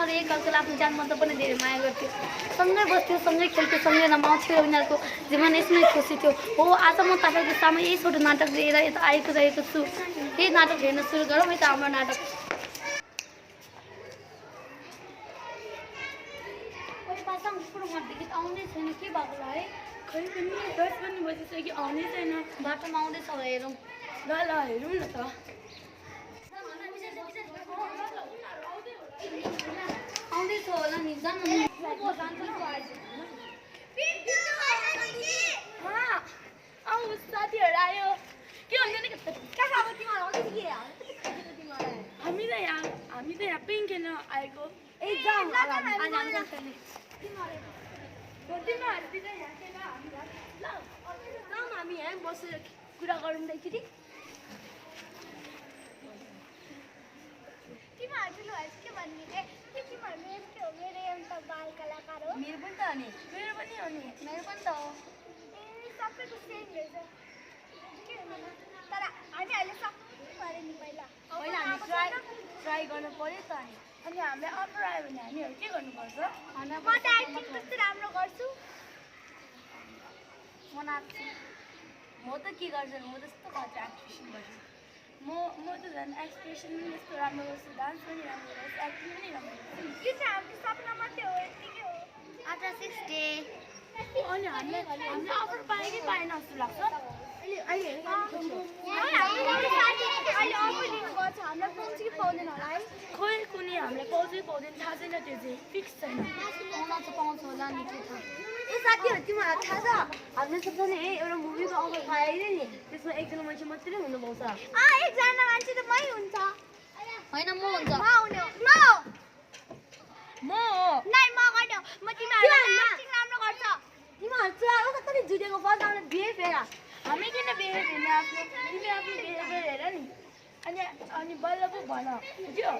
उनीहरू एकअर्कालाई आफ्नो जान पनि धेरै माया गर्थ्यो सँगै बस्थ्यो सँगै खेल्थ्यो सँगै रमाउँथ्यो उनीहरूको जीवन यसमै खुसी थियो हो आज म तपाईँको सामु यही छोटो नाटक लिएर यता रहेको छु यही नाटक हेर्न सुरु गरौँ यता हाम्रो नाटक आउँदै छैन के भएको होला है खै पनि 10 पनि बजिसक्यो आउँदै छैन बाटोमा आउँदैछ होला हेरौँ ल हेरौँ न त आउँदैछ होला नि जानु आऊ साथीहरू आयो के हुन्छ नि हामी त यहाँ पिङ खेल्न आएको हामी यहाँ बसेर कुरा गरौँ एकचोटि मेरो पनि त हो नि मेरो पनि त हो सबैको सेम रहेछ तर हामी अहिले सक्नु नि पहिला हामी ट्राई गर्नु पर्यो त अनि हामीलाई अप्रो आयो भने हामीहरू के गर्नुपर्छ म त एक्टिङ कस्तो राम्रो गर्छु म नाच्छु म त के गर्छु म त्यस्तो खतरा एक्सप्रेसन गर्छु म त झन् एक्सप्रेसन पनि यस्तो राम्रो गर्छु डान्स पनि राम्रो गर्छु एक्टिङ पनि राम्रो गर्छु यो चाहिँ हाम्रो सपना मात्रै हो यतिकै हो आफ्टर 6 डे अनि हामीले अफर पाएँ कि पाएन जस्तो लाग्छ अहिले खोइ कुनै हामीलाई पाउँछ पाउँदैन थाहा छैन त्यो चाहिँ फिक्स छैन पाउँछ होला नि के थाहा साथीहरू तिमीहरूलाई थाहा छ हामीले सबैले एउटा मुभीको अफर पाएन नि त्यसमा एकजना मान्छे मात्रै हुनु पाउँछ एकजना मान्छे त मै हुन्छ होइन म हुन्छ म गर्नु म तिमीहरूलाई एक्टिङ राम्रो गर्छ तिमीहरू चाहिँ कति जुटेको फर्स्ट हामीले बिहे फेर हामी किन बिहे फेर्ने आफ्नो तिमी आफ्नो बिहेभियर हेर नि अनि बल्ल पो भन बुझ्यो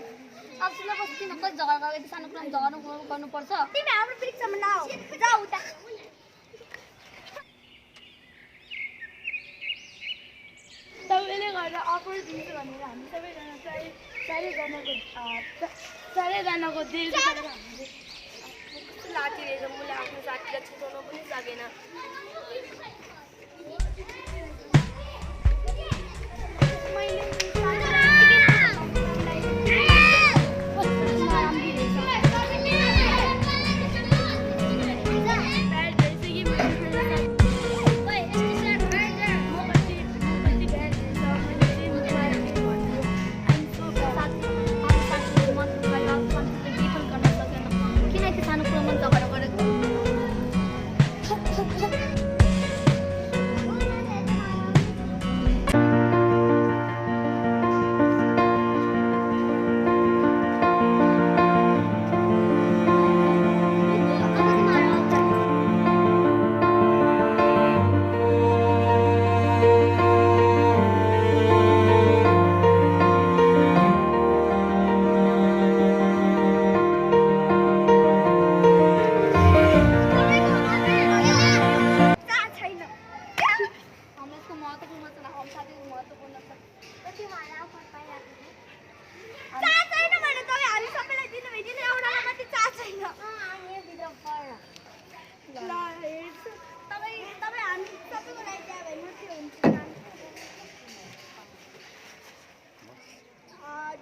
अब सिलेबस किन कति जग्गा गयो यति सानो कुरामा झगडा गर्नुपर्छ तिमी हाम्रो परीक्षामा नआऊ जाऊ उता सबैले गर्दा अफर दिन्छ भनेर हामी सबैजना चारैजनाको दिल हामीले कस्तो लाठी रहेछ मैले आफ्नो साथीलाई छुटाउन पनि सकेन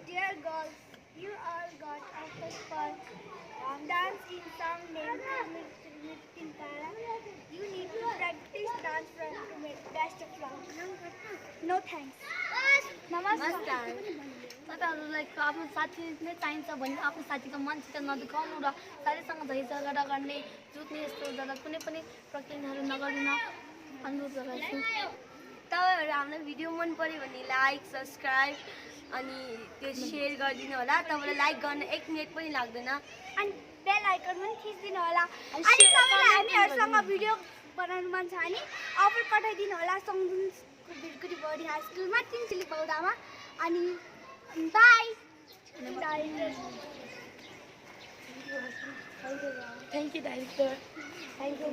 Dear girls, you all got offers for dance in song named Tintara. You need to practice dance to make best of luck. No thanks. नमस्कार तपाईँहरूलाई आफ्नो साथी नै चाहिन्छ भने आफ्नो साथीको मनसित नदुखाउनु र साथीसँग झैझगडा गर्ने जुत्ने यस्तो जग्गा कुनै पनि प्रक्रियाहरू नगरिन अनुरोध गर्छु तपाईँहरू हाम्रो भिडियो मन पर्यो भने लाइक सब्सक्राइब अनि त्यो सेयर गरिदिनु होला तपाईँलाई लाइक गर्न 1 मिनेट पनि लाग्दैन अनि बेल आइकन पनि थिचिदिनु होला अनि तपाईँलाई हामीहरूसँग भिडियो बनाउनु मन छ भने अफर पठाइदिनु होला सङ्गुन बिरकुटी बोर्डिङ हाई स्कुलमा 3 चिली पौधामा अनि by thank you director thank you